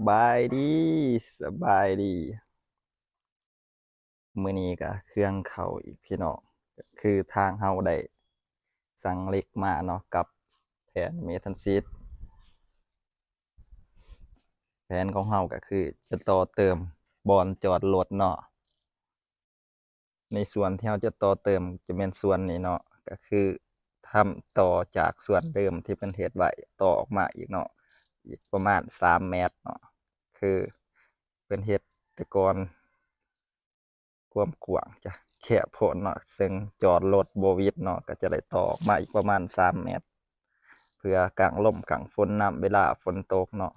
ບາຍດີ ສະບາຍດີ. ມື້ນີ້ກະເຄື່ອງເຂົ້າອີກພີ່ນ້ອງ, ກະຄືທາງເຮົາໄດ້ສັ່ງເຫຼັກມາເນາະ ກັບແຜ່ນເມທັນຊີດ. ແຜນຂອງເຮົາກະຄືຈະຕໍ່ເຕີມບ່ອນຈອດລົດເນາະ. ໃນສ່ວນທີ່ເຮົາຈະຕໍ່ເຕີມຈະແມ່ນສ່ວນນີ້ເນາະ, ກະຄືທຳຕໍ່ຈາກສ່ວນເດີມທີ່ເພິ່ນເຮັດໄວ້ ຕໍ່ອອກມາອີກເນາະ, ອີກປະມານສາມແມັດເນາະ. ຄືເພິ່ນເຮັດແຕ່ກ່ອນຄວາມກວ້າງຈະແຄບໂພດເນາະ, ເຊິ່ງຈອດລົດບໍ່ຫວິດເນາະ, ກະຈະໄດ້ຕໍ່ອອກມາອີກປະມານສາມແມັດ ເພື່ອກັງລົມກັງຝົນນຳເວລາຝົນຕົກເນາະ.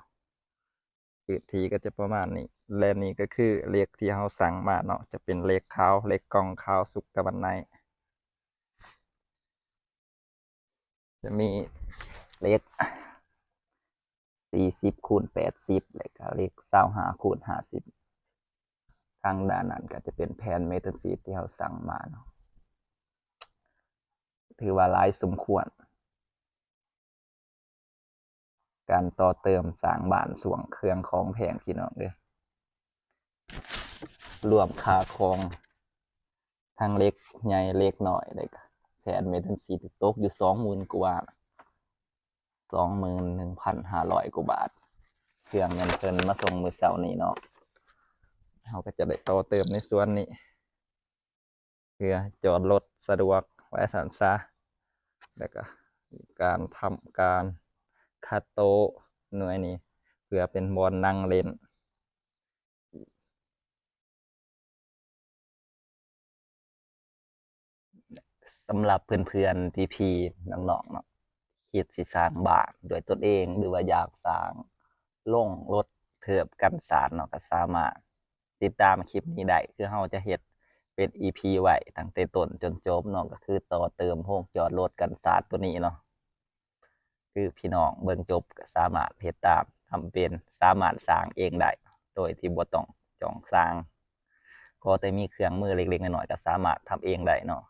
ພື້ນທີ່ກໍຈະປະມານນີ້ ແລະ ນີ້ກໍຄືເຫຼັກທີ່ເຮົາສັ່ງມາເນາະ, ຈະເປັນເຫຼັກຂາວ ເຫຼັກກ່ອງຂາວ ສຸກຕາວັນໄນ. ຈະມີເຫຼັກສີ່ສິບຄູນແປດສິບ ແລະ ກໍເຫຼັກຊາວຫ້າຄູນຫ້າສິບ. ທາງດ້ານນັ້ນກໍຈະເປັນແຜ່ນເມທັນຊີດທີ່ເຮົາສັ່ງມາເນາະ, ຖືວ່າຫຼາຍສົມຄວນ. ການຕໍ່ເຕີມສ້າງບ້ານຊ່ວງເຄື່ອງຂອງແພງ ພີ່ນ້ອງເອີຍ, ລວມຄ່າຂອງທັງເຫຼັກໃຫຍ່ເຫຼັກນ້ອຍ ແລ້ວກະແຜ່ນເມທັນຊີດ ຕົກຢູ່ສອງໝື່ນກວ່າບາດ, ສອງໝື່ນໜຶ່ງພັນຫ້າຮ້ອຍກວ່າບາດ. ເຄື່ອງແມ່ນເພິ່ນມາສົ່ງມື້ເຊົ້ານີ້ເນາະ, ເຮົາກໍຈະໄດ້ຕໍ່ເຕີມໃນສ່ວນນີ້ ເພື່ອຈອດລົດສະດວກ ວ່າຊັ້ນຊະ. ແລ້ວກະການທຳການຄັດໂຕະໜ່ວຍນີ້ ເພື່ອເປັນບ່ອນນັ່ງຫຼິ້ນ. ສຳລັບເພື່ອນໆ ພີ່ໆ ນ້ອງໆ ເນາະ ຄິດຊິສ້າງບ້ານດ້ວຍຕົນເອງ ຫຼືວ່າຢາກສ້າງໂລງລົດເທີບກັນສາດເນາະ ກໍສາມາດຕິດຕາມຄລິບນີ້ໄດ້. ຄືເຮົາຈະເຮັດເປັນອີພີໄວ້ຕັ້ງແຕ່ຕົ້ນຈົນຈົບເນາະ, ກໍຄືຕໍ່ເຕີມໂຮງຈອດລົດກັນສາດໂຕນີ້ເນາະ. ຄືພີ່ນ້ອງເບິ່ງຈົບກໍສາມາດເຮັດຕາມ, ທຳເປັນ, ສາມາດສ້າງເອງໄດ້ ໂດຍທີ່ບໍ່ຕ້ອງຈ້ອງຊ່າງ. ຂໍແຕ່ມີເຄື່ອງມືເລັກໆ ນ້ອຍໆ ກໍສາມາດທຳເອງໄດ້ເນາະ.